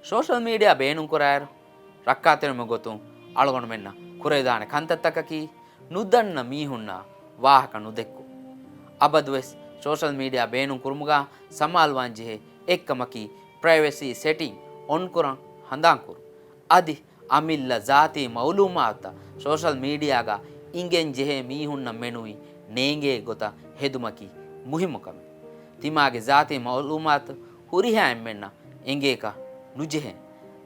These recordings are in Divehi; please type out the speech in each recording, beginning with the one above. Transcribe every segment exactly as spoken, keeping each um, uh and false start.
ސޯޝަލް މީޑިއާ ބޭނުންކުރާއިރު، ރައްކާތެރިވުމުގެ ގޮތުން އަޅުގަނޑުމެންނަށް ކުރެވިދާނެ ކަންތައްތަކަކީ، ނުދަންނަ މީހުންނާ ވާހަކަ ނުދެއްކުން. އަބަދުވެސް ސޯޝަލް މީޑިއާ ބޭނުން ކުރުމުގަ ސަމާލުވާން ޖެހޭ އެއްކަމަކީ، ޕްރައިވެސީ ސެޓިން އޮން ކުރަން ހަނދާން ކުރުން. އަދި އަމިއްލަ ޒާތީ މައުލޫމާތުތައް ސޯޝަލް މީޑިއާގަ އިނގެން ޖެހޭ މީހުންނަށް މެނުވީ ނޭނގޭ ގޮތަށް ހެދުމަކީ މުހިއްމު ކަމެއް. ތިމާގެ ޒާތީ މައުލޫމާތު ހުރިހާ އެންމެންނަށް އެނގޭކަށް ނުޖެހޭ.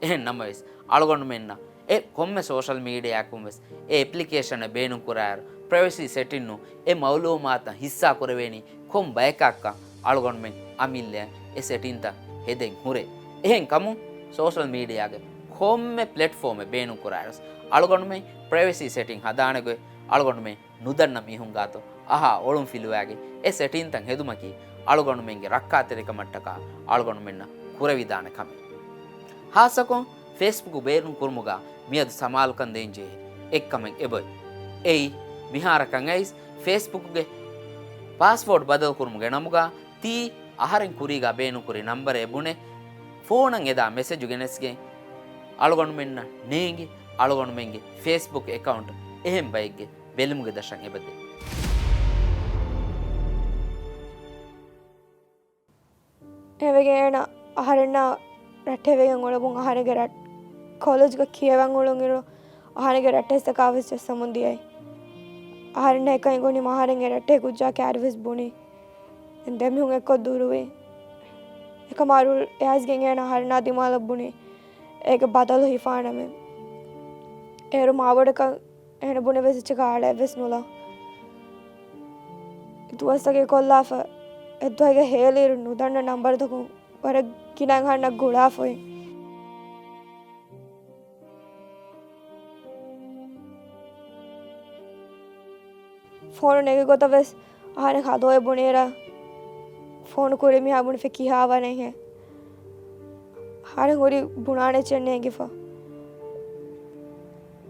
އެހެން ނަމަވެސް، އަޅުގަނޑުމެންނަށް އެ ކޮންމެ ސޯޝަލް މީޑިއާއަކުން ވެސް އެ އެޕްލިކޭޝަނެއް ބޭނުންކުރާއިރު، ޕްރައިވެސީ ސެޓިންނު އެ މައުލޫމާތުތައް ހިއްސާ ކުރެވޭނީ ކޮން ބަޔަކަށްކަން އަޅުގަނޑުމެން އަމިއްލައަށް އެ ސެޓިންތައް ހެދެން ހުރޭ. އެހެން ކަމުން، ސޯޝަލް މީޑިއާގެ ކޮންމެ ޕްލެޓްފޯމެއް ބޭނުންކުރާއިރު، އަޅުގަނޑުމެން ޕްރައިވެސީ ސެޓިން ހަދާނެ ގޮތް އަޅުގަނޑުމެން ނުދަންނަ މީހުން ގާތު އަހާ އޮޅުން ފިލުވާގެ އެ ސެޓިންތައް ހެދުމަކީ އަޅުގަނޑުމެންގެ ރައްކާތެރިކަމަށްޓަކާ އަޅުގަނޑުމެންނަށް ކުރެވިދާނެ ކަމެއް. ހާއްސަކޮށް ފޭސްބުކު ބޭނުން ކުރުމުގަ މިއަދު ސަމާލުކަން ދޭންޖެހޭ އެއްކަމެއް އެބޮތް. އެއީ، މިހާރަކަށް އައިސް ފޭސްބުކުގެ ޕާސްވޯޑް ބަދަލުކުރުމުގެ ނަމުގަ ތީ އަހަރެން ކުރީގަ ބޭނުންކުރި ނަންބަރެއް ބުނެ، ފޯނަށް އެދާ މެސެޖު ގެނެސްގެން، އަޅުގަނޑުމެންނަށް ނޭނގި އަޅުގަނޑުމެންގެ ފޭސްބުކް އެކައުންޓް އެހެން ބައެއްގެ ބެލުމުގެ ދަށަށް އެބަދޭ. އެވެގެން އޭނަ އަހަރެންނާ ރައްޓެވެގެން އުޅެމުން އަހަރެންގެ ރައް-، ކޮލެޖްގަ ކިޔަވަން އުޅުނުއިރު އަހަރެންގެ ރައްޓެއްސަކާ ވެސް ޖައްސަމުން ދިޔައީ. އަހަރެންނަށް އެކަން އެނގުނީމަ އަހަރެންގެ ރައްޓެހި ކުއްޖާ ކާރި ވެސް ބުނީ. ދެމީހުން އެއްކޮށް ދުރުވި. އެކަމާރު އެއާސްގެން އޭނަ އަހަރެންނާ ދިމާލަށް ބުނީ އޭގެ ބަދަލު ހިފާނަމޭ. އޭރު މާބޮޑަކަށް އޭނަ ބުނެ ވެސް އެއްޗަކަށް އަޅައެއް ވެސް ނުލާ. ދުވަސްތަކެއް ކޮށްލާފަ، އެއްދުވަހެއްގަ ހޭލިއިރު ނުދަންނަ ނަންބަރުތަކުން ވަރަށް ގިނަ އަހަންނަށް ގުޅާފައި. ފޯނު ނެގި ގޮތަށް ވެސް އަހަރެން ހަލޯއޭ ބުނީރަ، ފޯނު ކުރި މީހާ ބުނިފަ ކިހާވަރެއްހޭ. އަހަރެން ހުރީ ބުނާނެ އެއްޗެއް ނޭނގިފަ.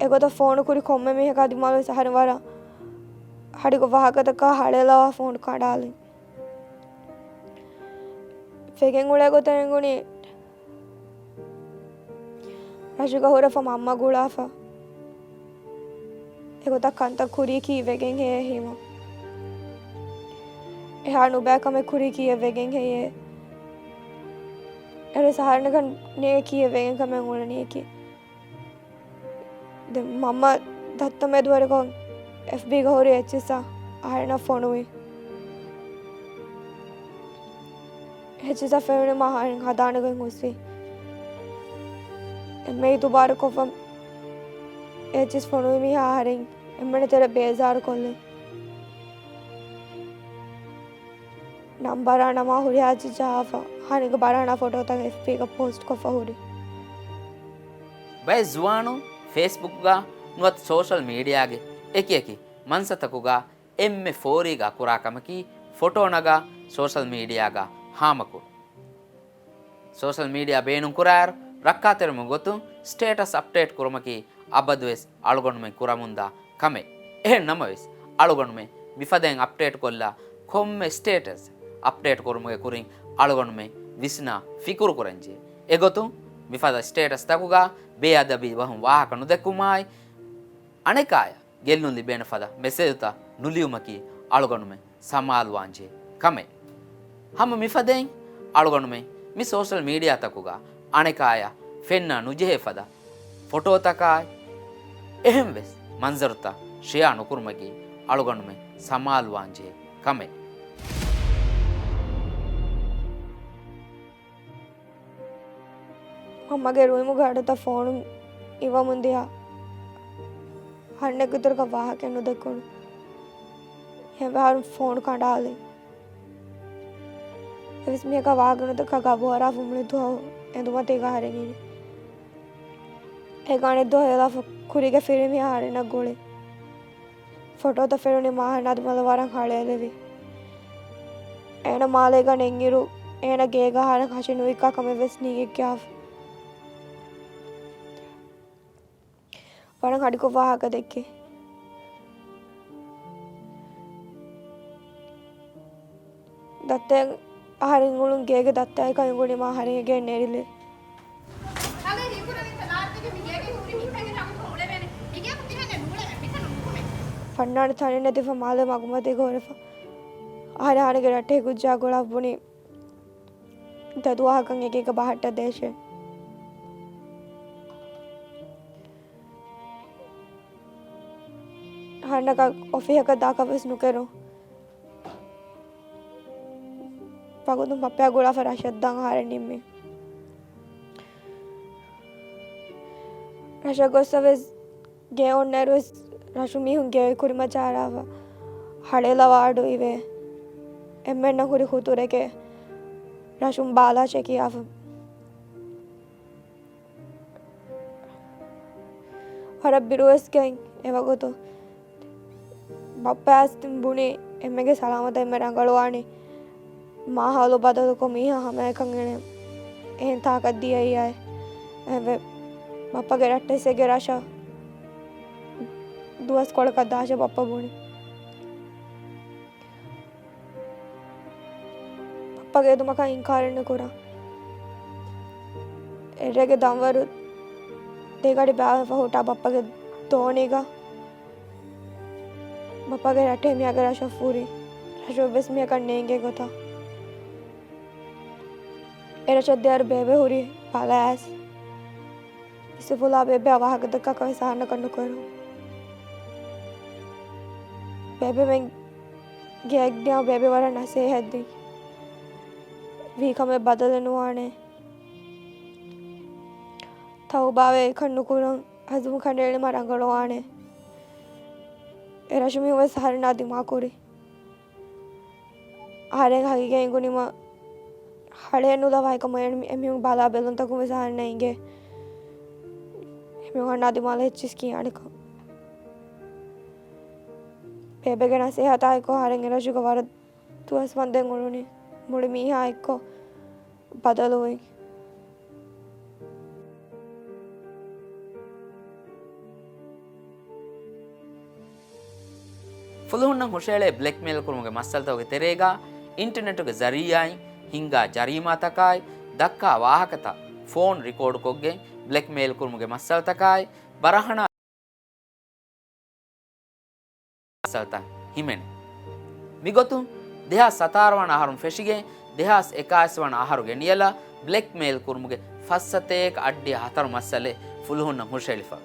އެގޮތަށް ފޯނު ކުރި ކޮންމެ މީހަކާ ދިމާލު ވެސް އަހަރެން ވަރަށް ހަޑިގޮ ވާހަކަތަކާ ހަޅޭލަވާ ފޯނު ކަނޑާލި. ވެގެން އުޅޭ ގޮތަށް އެނގުނީ ރަށުގަ ހުރެފަ މަންމަ ގުޅާފަ. އެގޮތަށް ކަންތައް ކުރީކީ ވެގެންހޭ ހީމަ. އެހާ ނުބައި ކަމެއް ކުރީކީއެއް ވެގެންހެއްޔޭ. އެވެސް އަހަރެންނަކަށް ނޭނގެ ކީއެއް ވެގެން ކަމެއް އުޅެނީކީ. ދެން މަންމަ ދައްތަ މެދުވެރިކޮށް އެފްބީގަ ހުރި އެއްޗިއްސަށް އަހަރެންނަށް ފޮނުވި. އެއްޗިއްސަށް ފެނުނީމަ އަހަރެން ހަދާނެ ގޮތް ހުސްވި. އެންމެ އިތުބާރުކޮށްފަ އެއްޗިއްސް ފޮނުވި މީހާ އަހަރެން އެންމެން ތެރެ ބޭޒާރުކޮށްލި. ނަންބަރާ ނަމާ ހުރިހާ އެއްޗެއް ޖަހާފަ، އަހަރެންގެ ބަރާނާ ފޮޓޯތައް އެފްބީގަ ޕޯސްޓް ކޮށްފަ ހުރި. ބައެއް ޒުވާނުން ފޭސްބުކްގަ ނުވަތަ ސޯޝަލް މީޑިއާގެ އެކިއެކި މަންސަތަކުގަ އެންމެ ފޯރީގަ ކުރާ ކަމަކީ ފޮޓޯ ނަގާ ސޯޝަލް މީޑިއާގަ ހާމަކުރުން. ސޯޝަލް މީޑިއާ ބޭނުންކުރާއިރު، ރައްކާތެރިވުމުގެ ގޮތުން ސްޓޭޓަސް އަޕްޑޭޓް ކުރުމަކީ އަބަދުވެސް އަޅުގަނޑުމެން ކުރަމުންދާ ކަމެއް. އެހެން ނަމަވެސް، އަޅުގަނޑުމެން މިފަދައިން އަޕްޑޭޓް ކޮށްލާ ކޮންމެ ސްޓޭޓަސް އަޕްޑޭޓް ކުރުމުގެ ކުރިން އަޅުގަނޑުމެން ވިސްނާ ފިކުރު ކުރަންޖެހޭ. އެގޮތުން މިފަދަ ސްޓޭޓަސްތަކުގަ ބޭއަދަބީ ބަހުން ވާހަކަ ނުދެއްކުމާއި، އަނެކާޔަށް ގެއްލުން ލިބޭނެ ފަދަ މެސެޖުތައް ނުލިޔުމަކީ އަޅުގަނޑުމެން ސަމާލުވާންޖެހޭ ކަމެއް. ހަމަ މިފަދައިން އަޅުގަނޑުމެން މި ސޯޝަލް މީޑިއާތަކުގަ އަނެކާޔަށް ފެންނާ ނުޖެހޭ ފަދަ ފޮޓޯތަކާއި، އެހެންވެސް މަންޒަރުތައް ޝެއާ ނުކުރުމަކީ އަޅުގަނޑުމެން ސަމާލުވާންޖެހޭ ކަމެއް. މަންމަގެ ރުއިމުގެ އަޑުތައް ފޯނުން އިވަމުން ދިޔަ. އަހަންނެއްގެ އިތުރަކަށް ވާހަކައެއް ނުދެއްކުނު. ހެންވަހަރު ފޯނު ކަނޑާލި. އެވެސް މީހަކާ ވާހަކަ ނުދެއްކާ ގަބުވަރާފަ މުޅި ދުވަހު އެނދުމަތީގަ އަހަރެން އިނީ. އޭގެ އަނެއް ދުވަހު އެލާފަ ކުރީގެ ފިރިމީހާ އަހަރެންނަށް ގުޅި. ފޮޓޯތައް ފެނުނީމަ އަހަންނާ ދިމާލަށް ވަރަށް ހަޅޭލެވި. އޭނަ މާލޭގަ ނެތްއިރު، އޭނަ ގޭގަ އަހަރެން ހަށި ނުވިއްކާ ކަމެއް ވެސް ނޭނގިއްޖެ. ވަރަށް ހަޑިކޮށް ވާހަކަ ދެއްކި. ދައްތައެއް އަހަރެން އުޅުން ގޭގެ ދައްތައެއް ކަން އެނގުނީމަ އަހަރެން އެ ގޭން ނެރިލި. ފަންނާން ތަނެއް ނެތިފަ މާލެ މަގުމަތީގަ ހުރެފަ. އަހަރެން އަހަރެންގެ ރައްޓެހި ކުއްޖާ ގުޅާ ބުނި ދަދު ވާހަކަ އެކި އެކަށް ބަހައްޓަ ދޭށޭ. އަހަންނަކަށް އޮފީހަކަށް ދާކަށް ވެސް ނުކެރުން. ފަގުދުން ބައްޕަޔާ ގުޅާފަ ރަށަށް ދާން އަހަރެން ނިންމި. ރަށަށް ގޮއްސަ ވެސް ގެ އޮންނައިރު ވެސް ރަށު މީހުން ގެ ކުރިމައްޗަށް އަރާފަ ހަޅޭލަވާ އަޑު އިވޭ. އެންމެންނަށް ހުރި ހުތުރެކޭ ރަށުން ބާލާށޭ ކިޔާފަ. ވަރަށް ބިރުވެސް ގެން އެވަގުތު ބައްޕަ އައިސް ބުނި އެންމެގެ ސަލާމަތަށް އެންމެ ރަނގަޅުވާނީ. މާހައުލު ބަދަލުކޮށް މީހާ ހަމައެކަން އެޅެން އެހެން ތާކަށް ދިޔައީ އާއި. އެހެންވެ ބައްޕަގެ ރައްޓެހި އެގެ ރަށަށް ދުވަސްކޮޅަކަށް ދާށޭ ބައްޕަ ބުނި. ބައްޕަގެ އެދުމަކަށް އިންކާރެއް ނުކުރާ. އެއްރޭގެ ދަންވަރު ދެގަޑި ބާވެފަ ހުއްޓާ ބައްޕަގެ ދޯނީގަ ބައްޕަގެ ރައްޓެހި މިހާގެ ރަށަށް ފޫރި. ރަށު އެއްވެސް މީހަކަށް ނޭނގޭ ގޮތަށް. އެ ރަށަށް ދިޔައިރު ބޭބެ ހުރީ ބަލައިސް. އިސުފުލާ ބޭބެއާ ވާހަކަ ދައްކާކަށް ވެސް އަހަންނަކަށް ނުކުރުން. ބޭބެމެން ގެއަށް ގިޔާ ބޭބެ ވަރަށް ނަސޭހަތްދިން. ވީ ކަމެއް ބަދަލެއް ނުވާނެ. ތައުބާވެ އެކަން ނުކުރަން. އަޒުމު ކަނޑައެޅީމަ ރަނގަޅުވާނެ. އެ ރަށު މީހުން ވެސް އަހަރެންނާ ދިމާކުރި. އަހަރެން ހަގީގަތް ގުނީމަ ހަޅޭއް ނުލަވާ އެކަމަށް އެ-، އެމީހުން ބަލާ ބެލުންތަކުން ވެސް އަހަރެންނަށް އިނގޭ. އެމީހުން އަންނާ ދިމާލަށް އެއްޗިސް ކިޔާނެކަން. ބޭބެގެ ނަސޭހަތާ އެއްކޮށް އަހަރެން އެ ރަށުގަ ވަރަށް ދުވަސް ވަންދެން އުޅުނީ. މުޅި މީހާ އެއްކޮށް ބަދަލުވި. ފުލުހުންނަށް ހުށައެޅޭ ބްލެކްމެއިލް ކުރުމުގެ މައްސަލަތަކުގެ ތެރޭގަ އިންޓަރނެޓުގެ ޒަރީއާއިން ހިންގާ ޖަރީމާތަކާއި، ދައްކާ ވާހަކަތައް ފޯން ރިކޯޑުކޮށްގެން ބްލެކްމެއިލް ކުރުމުގެ މައްސަލަތަކާއި، ބަރަހަނާ މައްސަލަތައް ހިމެނޭ. މިގޮތުން، ދެހާސް ސަތާރަ ވަނަ އަހަރުން ފެށިގެން، ދެހާސް އެކާވީސް ވަނަ އަހަރު ގެންނިޔަލާ، ބްލެކްމެއިލް ކުރުމުގެ ފައްސަތޭކަ އަށްޑިހަ ހަތަރު މައްސަލައެއް ފުލުހުންނަށް ހުށައެޅިފަ.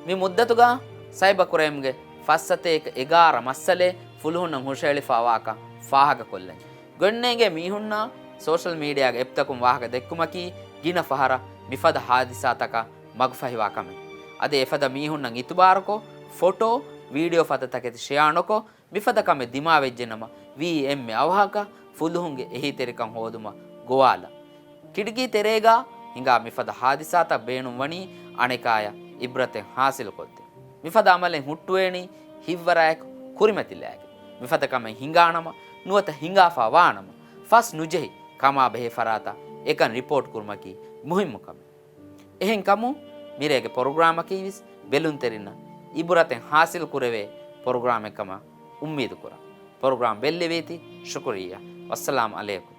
މި މުއްދަތުގަ ސައިބަ ކްރައިމްގެ ފައްސަތޭކަ އެގާރަ މައްސަލައެއް ފުލުހުންނަށް ހުށައެޅިފަ ވާކަން ފާހަގަކޮށްލަން. ގޮންނޭނގެ މީހުންނާ ސޯޝަލް މީޑިއާގެ އެޕްތަކުން ވާހަކަ ދެއްކުމަކީ ގިނަ ފަހަރަށް މިފަދަ ހާދިސާތަކަށް މަގުފަހިވާ ކަމެއް. އަދި އެފަދަ މީހުންނަށް އިތުބާރުކޮށް، ފޮޓޯ، ވީޑިއޯ ފަދަ ތަކެތި ޝެއާ ނުކޮށް، މިފަދަ ކަމެއް ދިމާވެއްޖެނަމަ، ވީ އެންމެ އަވަހަކަށް ފުލުހުންގެ އެހީތެރިކަން ހޯދުމަށް ގޮވާލަން. ކިޑްގީ ތެރޭގަ ހިނގާ މިފަދަ ހާދިސާތައް ބޭނުންވަނީ އަނެކާޔަށް އިބްރަތެއް ހާސިލުކޮށްދޭން. މިފަދަ އަމަލެއް ހުއްޓުވޭނީ ހިތްވަރާއެކު ކުރިމަތިލާގެން. މިފަދަ ކަމެއް ހިނގާނަމަ، ނުވަތަ ހިނގާފަ ވާނަމަ، ފަސް ނުޖެހި ކަމާ ބެހޭ ފަރާތަށް އެކަން ރިޕޯޓް ކުރުމަކީ މުހިއްމު ކަމެއް. އެހެން ކަމުން މިރޭގެ ޕްރޮގްރާމަކީ ވެސް ބެލުންތެރިންނަށް އިބުރަތެއް ހާސިލް ކުރެވޭ ޕްރޮގްރާމެއް ކަމަށް އުއްމީދު ކުރަން. ޕްރޮގްރާމް ބެއްލެވީތީ ޝުކުރިއްޔާ. ވައްސަލާމް އަލައިކުމް.